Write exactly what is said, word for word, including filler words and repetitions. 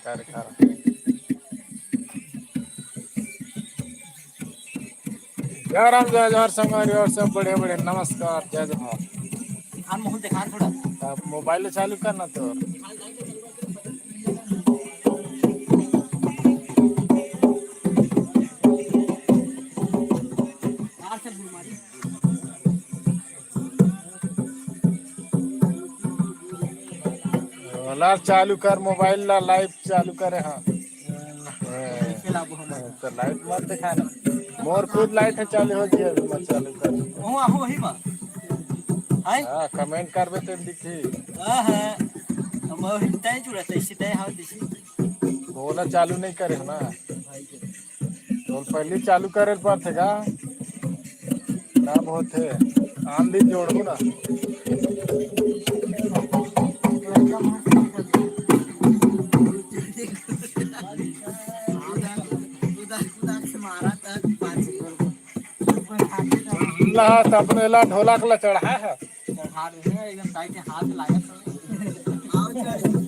जय राम, जय जोहार संगवारी, और सब बढ़िया बढ़िया, नमस्कार, जय जोहार। दिखान मोहन, दिखान थोड़ा। अब मोबाइल चालू करना तो। यार से घुमा दी। ओला चालू कर, मोबाइल ला लाइव चालू करे। हाँ, तो लाइव मत दिखा ना। मोर खुद लाइट है, चालू हो गया, अभी मत चालू कर। वहाँ हो वही बा। हाय। हाँ, कमेंट करबे तो दिखी। हाँ, हाँ। हम वही तय जुड़ा था, इसी तय हाँ, इसी। ओला चालू नहीं करे हो ना। तो पहले चालू करे ल पड़थे का? का बहुत है? आन दिन जोड़बो ना। ला, त अपने ला ढोलक ला चढ़ा है। चढ़ा रहे हैं, एकदम टाइट है, हाथ लागत है।